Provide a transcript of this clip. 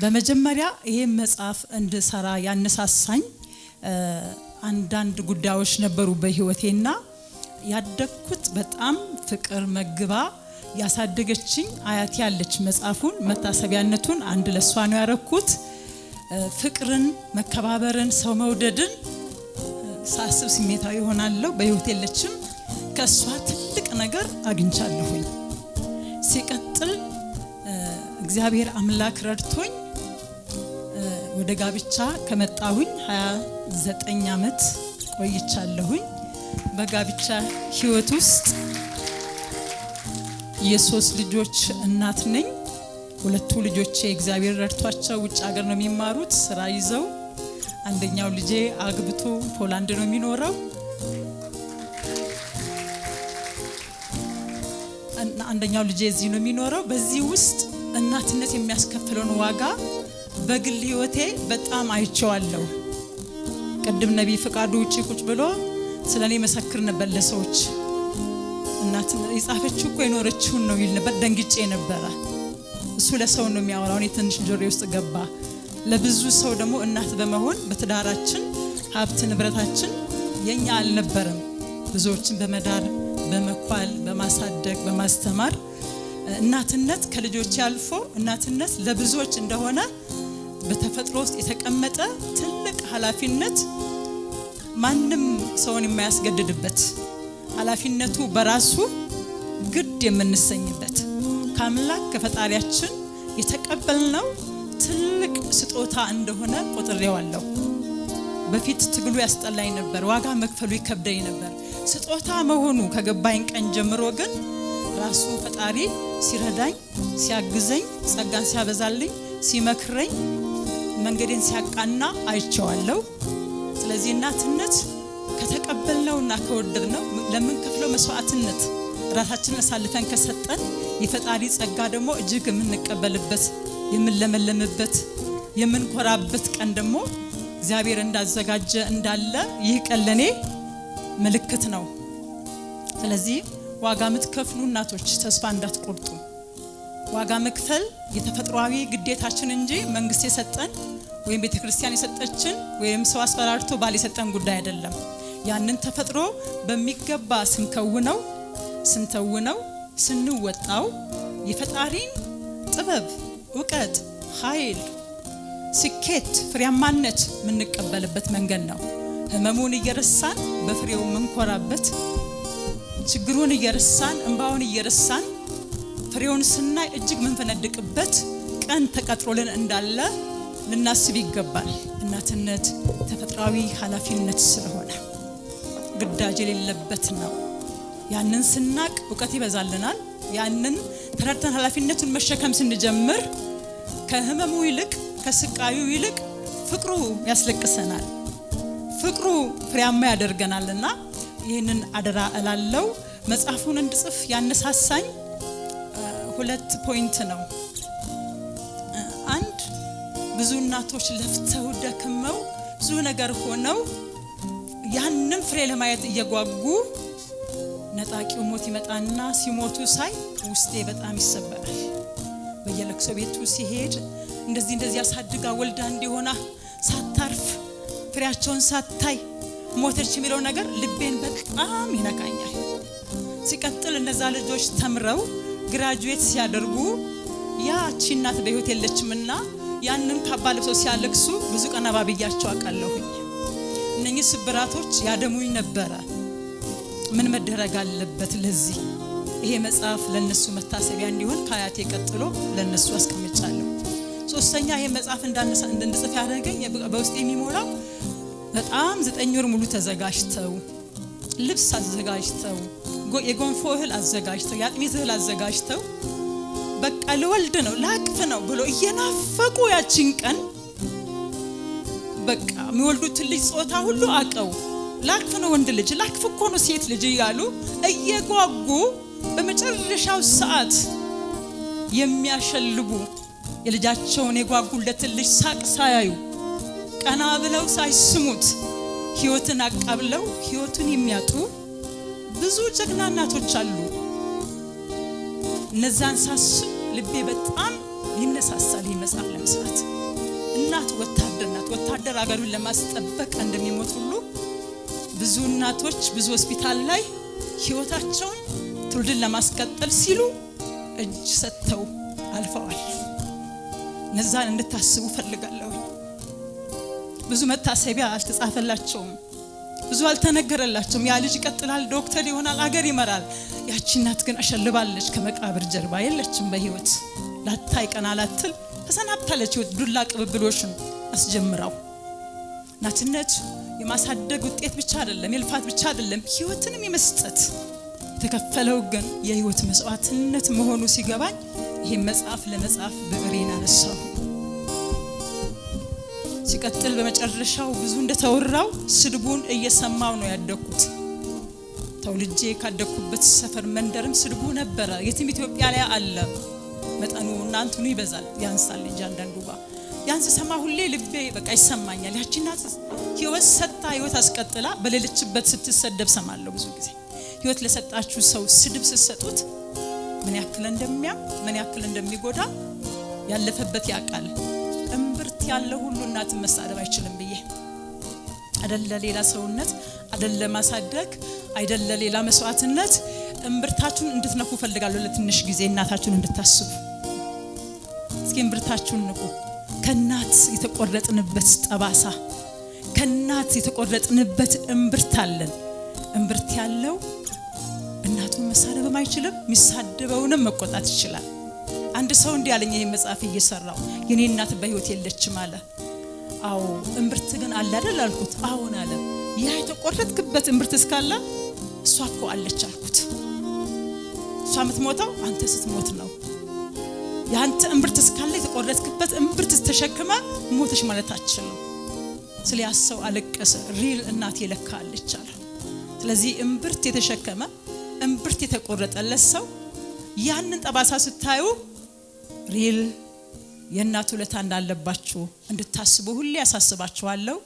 በመጀመሪያ ይሄን መጽሐፍ እንድሰራ ያነሳሳኝ አንዳንድ ጉዳዮች ነበሩ በህይወቴና ያደግኩት በጣም ፍቅር መግባ ያሳደገችኝ አያቴ ያለች መጽሐፉን መታሰቢያነቱን አንድ ለሷ ነው ያረኩት። ፍቅርን፣ መከባበርን፣ ሰው መውደድን ሳስብ ስሜታዊ ሆናለሁ። በህይወት የለችም። ከሷ ትልቅ ነገር አግኝቻለሁኝ። ሲቀጥል እግዚአብሔር አምላክ ረድቶኝ ወደ ጋብቻ ከመጣሁኝ 29 ዓመት ቆይቻለሁኝ። በጋብቻ ህይወት ውስጥ የሶስት ልጆች እናት ነኝ። ሁለቱ ልጆቼ እግዚአብሔር ረድቷቸው ውጭ ሀገር ነው የሚማሩት ስራ ይዘው። አንደኛው ልጄ አግብቶ ፖላንድ ነው የሚኖረው። አንደኛው ልጄ እዚህ ነው የሚኖረው። በዚህ ውስጥ እናትነት የሚያስከፍለውን ዋጋ በግል ህይወቴ በጣም አይቼዋለሁ። ቅድም ነቢይ ፍቃዱ ውጭ ቁጭ ብሎ ስለኔ መሰክር ነበር ለሰዎች። እናት የጻፈችው እኮ የኖረችውን ነው ይል ነበር። ደንግጬ ነበረ። እሱ ለሰው ነው የሚያወራው፣ እኔ ትንሽ ጆሮዬ ውስጥ ገባ። ለብዙ ሰው ደግሞ እናት በመሆን በትዳራችን ሀብት ንብረታችን የኛ አልነበረም። ብዙዎችን በመዳር በመኳል በማሳደግ በማስተማር እናትነት ከልጆች አልፎ እናትነት ለብዙዎች እንደሆነ በተፈጥሮ ውስጥ የተቀመጠ ትልቅ ኃላፊነት፣ ማንም ሰውን የማያስገድድበት፣ ኃላፊነቱ በራሱ ግድ የምንሰኝበት፣ ከአምላክ ከፈጣሪያችን የተቀበልነው ትልቅ ስጦታ እንደሆነ ቆጥሬዋለሁ። በፊት ትግሉ ያስጠላኝ ነበር፣ ዋጋ መክፈሉ ይከብደኝ ነበር። ስጦታ መሆኑ ከገባኝ ቀን ጀምሮ ግን ራሱ ፈጣሪ ሲረዳኝ፣ ሲያግዘኝ፣ ጸጋን ሲያበዛልኝ፣ ሲመክረኝ፣ መንገዴን ሲያቃና አይቼዋለሁ። ስለዚህ እናትነት ከተቀበልነውና ከወደድነው፣ ለምንከፍለው መስዋዕትነት ራሳችንን አሳልፈን ከሰጠን፣ የፈጣሪ ጸጋ ደግሞ እጅግ የምንቀበልበት፣ የምንለመለምበት፣ የምንኮራበት ቀን ደግሞ እግዚአብሔር እንዳዘጋጀ እንዳለ ይህ ቀን ለኔ ምልክት ነው። ስለዚህ ዋጋ የምትከፍሉ እናቶች ተስፋ እንዳትቆርጡ። ዋጋ መክፈል የተፈጥሯዊ ግዴታችን እንጂ መንግስት የሰጠን ወይም ቤተክርስቲያን የሰጠችን ወይም ሰው አስፈራርቶ ባል የሰጠን ጉዳይ አይደለም። ያንን ተፈጥሮ በሚገባ ስንከውነው፣ ስንተውነው፣ ስንወጣው የፈጣሪን ጥበብ፣ እውቀት፣ ኃይል፣ ስኬት፣ ፍሬያማነት የምንቀበልበት መንገድ ነው። ህመሙን እየረሳን በፍሬው የምንኮራበት፣ ችግሩን እየረሳን፣ እንባውን እየረሳን ፍሬውን ስናይ እጅግ ምንፈነድቅበት ቀን ተቀጥሮልን እንዳለ ልናስብ ይገባል። እናትነት ተፈጥሯዊ ኃላፊነት ስለሆነ ግዳጅ የሌለበት ነው። ያንን ስናቅ እውቀት ይበዛልናል። ያንን ተረድተን ኃላፊነቱን መሸከም ስንጀምር ከህመሙ ይልቅ፣ ከስቃዩ ይልቅ ፍቅሩ ያስለቅሰናል። ፍቅሩ ፍሬያማ ያደርገናልና ይህንን አደራ እላለው። መጽሐፉን እንድጽፍ ያነሳሳኝ ሁለት point ነው። አንድ፣ ብዙ እናቶች ለፍተው ደክመው ብዙ ነገር ሆነው ያንን ፍሬ ለማየት እየጓጉ ነጣቂው ሞት ይመጣና ሲሞቱ ሳይ ውስጤ በጣም ይሰበራል። በየለቅሶ ቤቱ ሲሄድ እንደዚህ እንደዚህ አሳድጋ ወልዳ እንዲሆና ሳታርፍ ፍሬያቸውን ሳታይ ሞተች የሚለው ነገር ልቤን በጣም ይነካኛል። ሲቀጥል እነዛ ልጆች ተምረው graduate ሲያደርጉ ያቺ እናት በህይወት የለችምና ያንን ካባ ለብሰው ሲያለቅሱ ብዙ ቀን አባብያቸው አውቃለሁኝ። እነኚህ ስብራቶች ያደሙኝ ነበረ። ምን መደረግ አለበት ለዚህ? ይሄ መጽሐፍ ለነሱ መታሰቢያ እንዲሆን ከአያቴ ቀጥሎ ለነሱ አስቀምጫለሁ። ሶስተኛ፣ ይሄ መጽሐፍ እንድጽፍ ያደረገኝ በውስጥ የሚሞላው በጣም 9 ወር ሙሉ ተዘጋጅተው፣ ልብስ አዘጋጅተው፣ የገንፎ እህል አዘጋጅተው፣ የአጥሚት እህል አዘጋጅተው፣ በቃ ልወልድ ነው፣ ላቅፍ ነው ብሎ እየናፈቁ ያችን ቀን፣ በቃ የሚወልዱትን ልጅ ጾታ ሁሉ አቀው፣ ላቅፍ ነው ወንድ ልጅ፣ ላቅፍ እኮ ነው ሴት ልጅ እያሉ እየጓጉ በመጨረሻው ሰዓት የሚያሸልቡ፣ የልጃቸውን የጓጉለትን ልጅ ሳቅ ሳያዩ፣ ቀና ብለው ሳይስሙት ህይወትን አቃብለው ህይወቱን የሚያጡ ብዙ ጀግና እናቶች አሉ። እነዛን ሳስብ ልቤ በጣም ይነሳሳል ይህ መጽሐፍ ለመስራት። እናት ወታደር ናት። ወታደር አገሩን ለማስጠበቅ እንደሚሞት ሁሉ ብዙ እናቶች ብዙ ሆስፒታል ላይ ህይወታቸውን ትውልድን ለማስቀጠል ሲሉ እጅ ሰጥተው አልፈዋል። እነዛን እንድታስቡ ፈልጋለሁ። ብዙ መታሰቢያ አልተጻፈላቸውም፣ ብዙ አልተነገረላቸውም። ያ ልጅ ይቀጥላል፣ ዶክተር ይሆናል፣ አገር ይመራል። ያቺ እናት ግን አሸልባለች። ከመቃብር ጀርባ የለችም። በህይወት ላታይ ቀና ላትል ተሰናብታለች። ህይወት ዱላ ቅብብሎሽን አስጀምራው። እናትነት የማሳደግ ውጤት ብቻ አይደለም፣ የልፋት ብቻ አይደለም፣ ህይወትንም የመስጠት የተከፈለው ግን የህይወት መስዋዕትነት መሆኑ ሲገባኝ ይሄን መጽሐፍ ለመጻፍ ብዕሬን አነሳሁ። ሲቀጥል በመጨረሻው ብዙ እንደተወራው ስድቡን እየሰማው ነው ያደግኩት። ተወልጄ ካደግኩበት ሰፈር መንደርም ስድቡ ነበረ። የትም ኢትዮጵያ ላይ አለ። መጠኑ እና እንትኑ ይበዛል ያንሳል እንጂ አንዳንዱ ጋር ያን ስሰማ ሁሌ ልቤ በቃ ይሰማኛል። ያቺ እናት ህይወት ሰጥታ ህይወት አስቀጥላ በሌለችበት ስትሰደብ ሰማለሁ ብዙ ጊዜ። ህይወት ለሰጣችሁ ሰው ስድብ ስትሰጡት ምን ያክል እንደሚያም ምን ያክል እንደሚጎዳ ያለፈበት ያውቃል። እምብርት ያለ ሁሉ እናትን መሳደብ አይችልም ብዬ አደለ ሌላ ሰውነት አደለ ማሳደግ አይደለ ሌላ መስዋዕትነት። እምብርታችሁን እንድትነኩ ፈልጋለሁ። ለትንሽ ጊዜ እናታችሁን እንድታስቡ እስኪ እምብርታችሁን ንቁ። ከእናት የተቆረጥንበት ጠባሳ፣ ከእናት የተቆረጥንበት እምብርት አለን። እምብርት ያለው እናቱን መሳደብም አይችልም፣ የሚሳደበውንም መቆጣት ይችላል። አንድ ሰው እንዲህ አለኝ፣ ይሄን መጽሐፍ እየሰራው የኔ እናት በህይወት የለችም አለ። አዎ እምብርት ግን አለ አይደል አልኩት። አዎን አለ። ያ የተቆረጥክበት እምብርት እስካለ እሷ እኮ አለች አልኩት። እሷ የምትሞተው አንተ ስትሞት ነው። የአንተ እምብርት እስካለ የተቆረጥክበት እምብርት ተሸክመ ሞተሽ ማለት አትችልም። ስለ ያ ሰው አለቀሰ። Real እናቴ ለካ አለች አለ። ስለዚህ እምብርት የተሸከመ እምብርት የተቆረጠለት ሰው ያንን ጠባሳ ስታዩ real የእናት ውለታ እንዳለባችሁ እንድታስቡ ሁሌ ያሳስባችኋለሁ።